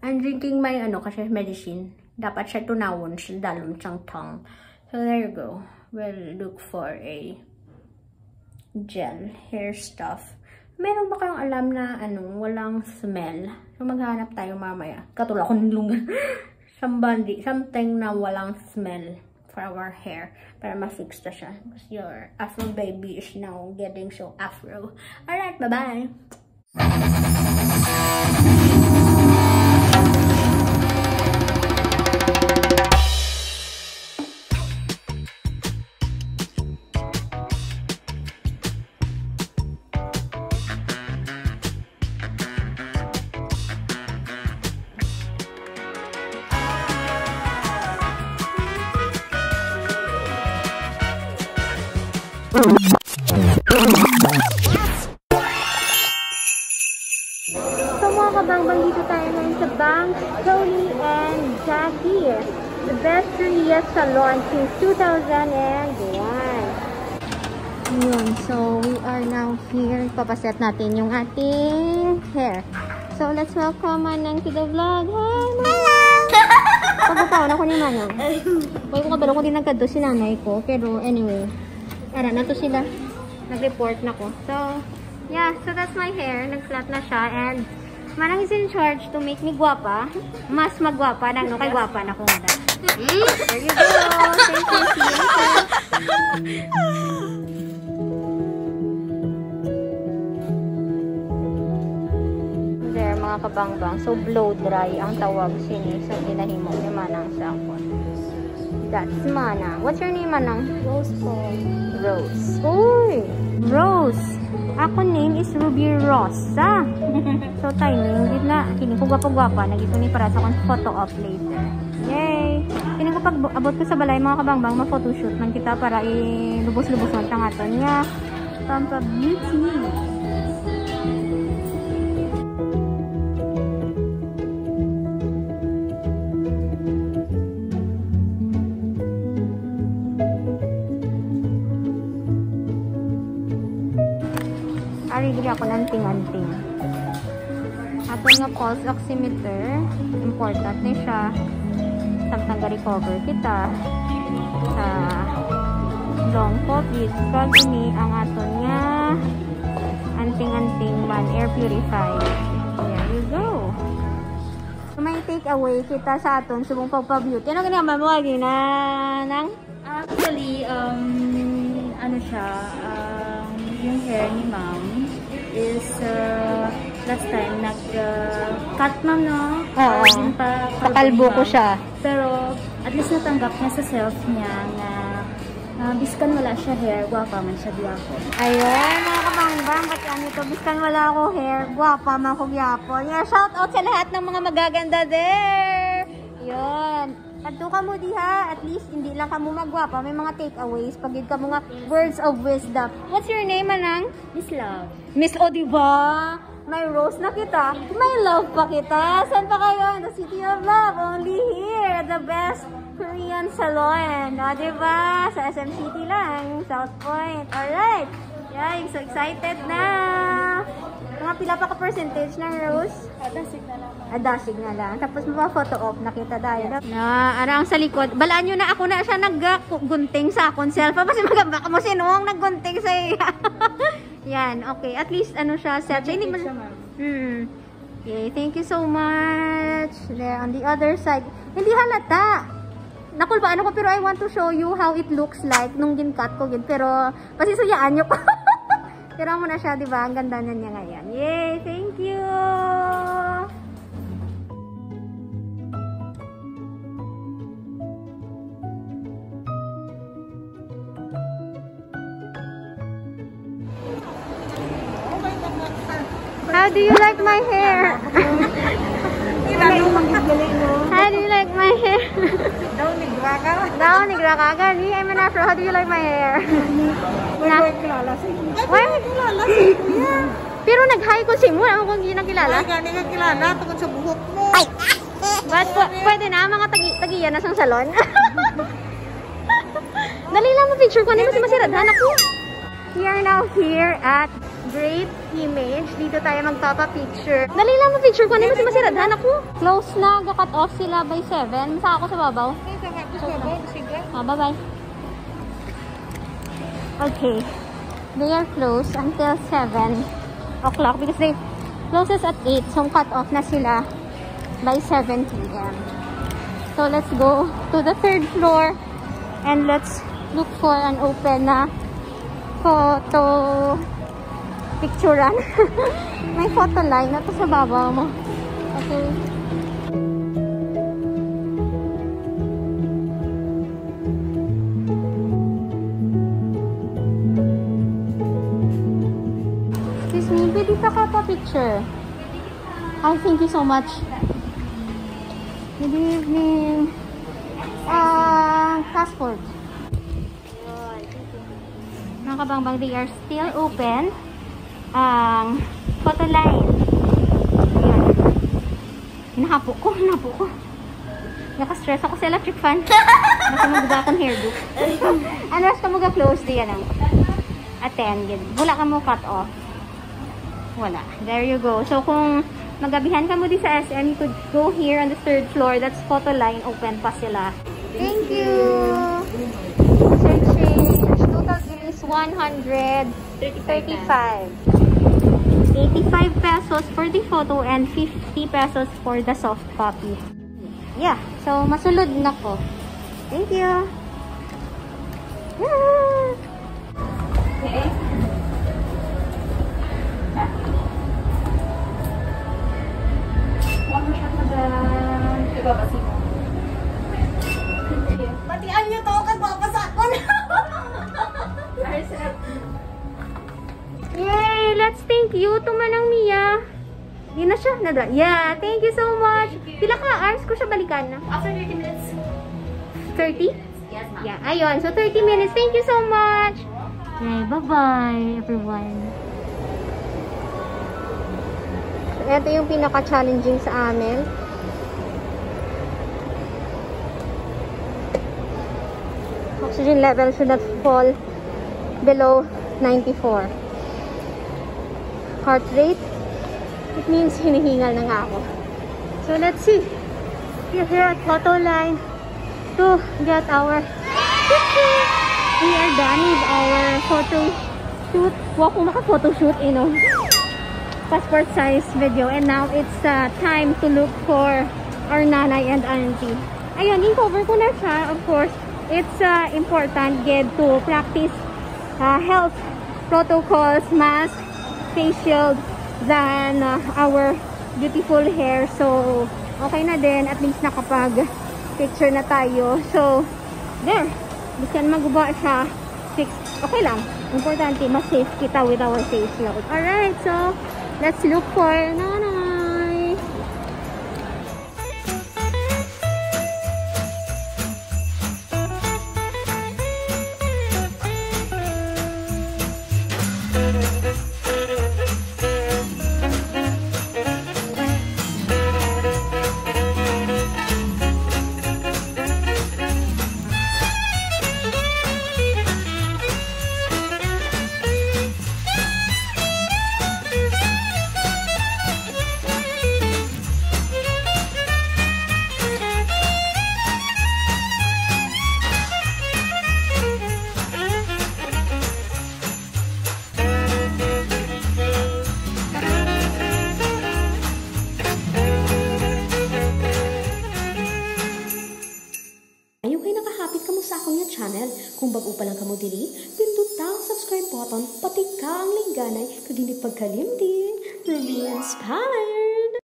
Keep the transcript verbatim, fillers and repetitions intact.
I'm drinking my, ano, kasi medicine. Dapat siya tunawon sa dalom sang tongue. So, there you go. We'll look for a gel hair stuff. Meron ba kayong alam na, ano, walang smell? So, maghanap tayo mamaya. Katulad ko nung somebody, something na walang smell for our hair para ma-fix na siya. Because your afro baby is now getting so afro. Alright, bye-bye! So, mga kabangbang, dito tayo ngayon sa Bangs, Tony and Jackie, the best Korea salon since two thousand one. Yun, so we are now here. Papaset natin yung ating hair. So, let's welcome Manang to the vlog. Hi, Manang! Pagkataon ako ni Manang. Wala ko kabalo kung di nagkadto si nanay ko. Pero anyway, ara na to sila. Nag-report na ko. So, yeah. So, that's my hair. Nag-flat na siya. And Manang is in charge to make me guwapa. Mas magwapa na, no? Kay gwapa na ko nga. There you go. Thank you. See you later. There, mga kabangbang. So, blow dry ang tawag sini sa ginahimo ni Manang sa akon. That's Manang. What's your name, Manang? Rose po. Rose. Uy! Rose! Ako name is Ruby Rosa. So, timing, gid na. Kining ko gwapa-gwapa. Nagito ni para sa akong photo op later. Yay! Kining ko pag abot ko sa balay, mga kabangbang, ma-photoshoot man kita para ilubos-lubos man tangaton nga. Pampang beauty. Ari, dili ako nanting-anting. Aton nga pulse oximeter, important ni siya. Samtang ga-recover kita sa long covid. Kag ini ang aton nga anting-anting man, air purifier. There you go. So, may take away kita sa aton subong pagpa-beauty. Ano gani man mo agi na nang? Actually, um, ano siya, um, yung hair ni ma'am is, uh, last time nag, uh, cut, ma'am, no? Oo. Or yung pa-, pakalbo ko ma'am. Siya. Pero at least natanggap niya sa self niya nga, ah, biskan wala siya hair, gwapa man siya gihapon. Ayun, mga kabangbang, pati ano to, biskan wala ako hair, gwapa man ko gihapon. Yeah, shout out sa lahat ng mga magaganda there. Yun. Kadto kamo diha, at least hindi lang kamo magwapa, may mga takeaways, pag yun kamo nga words of wisdom. What's your name, Manang? Miss Love. Miss, o, di ba? May rose na kita, may love pa kita. Saan pa kayo? In the City of Love, only here, the best Korean salon. O, di ba? Sa S M City lang, South Point. Alright. Yay, so excited na. Mga pila pa ka percentage ng rose? Ah, dasig na lang. Ah, dasig na lang. Tapos mapa-photo op na kita dahil. Yes. Na, ara ang sa likod. Balaan nyo na ako na siya naggunting sa akon self. Kasi magamba ka mo, sino ang naggunting sa iya? Yan, okay. At least, ano siya, set. Hindi man siya, ma'am. Hmm. Okay, thank you so much. There, on the other side. Hindi halata. Nakulbaan ako, pero I want to show you how it looks like nung gin-cut ko gid. Pero, pasisuyaan nyo ko. Pero amo na siya, di ba? Ang ganda na niya ngayon. Yay! Thank you! How do you like my hair? How do you like my hair? Daw, negra ka. Daw, negra ka. Gani, I'm an afro. How do you like my hair? Wala ko kilala sa inyo. Why? Wala ko kilala sa inyo. Pero nag-hi ko sa imo, ako kung ginakilala. Ay, gani ka kilala, tungod sa buhok mo. But pw-, pwede na, mga tagi-, tagiya na sang salon. Dali lang, ma-picture ko. Ano, mas masiradhan ako. We are now here at Great image. Dito tayo magpapa-picture. Dali lang, ma-picture ko. Ano mo si masiradhan ako? Close na. Ga-cut off sila by seven. Masa ako sa babaw. Ay, sa ako sa babaw. Sige. Ah, bye-bye. Okay. They are closed until seven o'clock because they closes at eight. So, cut off na sila by seven p.m. So, let's go to the third floor and let's look for an open na photo picturean. May photo line na to sa babaw mo. Okay. Excuse me, pwede pa ka pa picture? Ay, thank you so much. Good evening. Ah, passport. Mga kabangbang, they are still open. Ang photo line. Ayan. Hinahapo ko, hinahapo ko. Naka-stress ako sa electric fan. Basta magbuga akong hairdo. Ano, basta mo ga-close diyan ang attend. Wala ka mo cut off. Wala. There you go. So, kung magabihan ka mo di sa S M, you could go here on the third floor. That's photo line. Open pa sila. Thank you. Searching. Total bill is one hundred thirty-five. Eighty-five pesos for the photo and fifty pesos for the soft copy. Yeah. So, masulod na ko. Thank you. Yeah. Okay. One more shot, madam. Ibabasi mo. Batian niyo to, kag mapasa ko na. Yay! Let's thank you to Manang Mia. Di na siya. Nada. Yeah, thank you so much. Pila ka hours ko siya balikan na? After thirty minutes. Thirty? Yes, ma'am. Yeah, ayun. So, thirty minutes. Thank you so much. Okay, bye-bye, everyone. So, ito yung pinaka-challenging sa amin. Oxygen level should not fall below ninety-four. Heart rate, it means hinihingal na nga ako. So, let's see. We're here at photo line to get our picture. We are done with our photo shoot. Wa ko maka-photo shoot, you know. Passport size video. And now it's, uh, time to look for our nanay and auntie. Ayun, in-cover ko na siya. Of course, it's, uh, important gid to practice, uh, health protocols, mask, face shield, than, uh, our beautiful hair. So, okay na din. At least nakapag-picture na tayo. So, there. Bisan maguba siya, fix. Okay lang. Importante, mas safe kita with our face shield. Alright, so, let's look for nanay. Ayaw kay nakahapit kamo sa akon nga channel. Kung bag-o pa lang kamo diri, pinduta ang subscribe button, patika ang lingganay, kag hindi pagkalimti, remain inspired!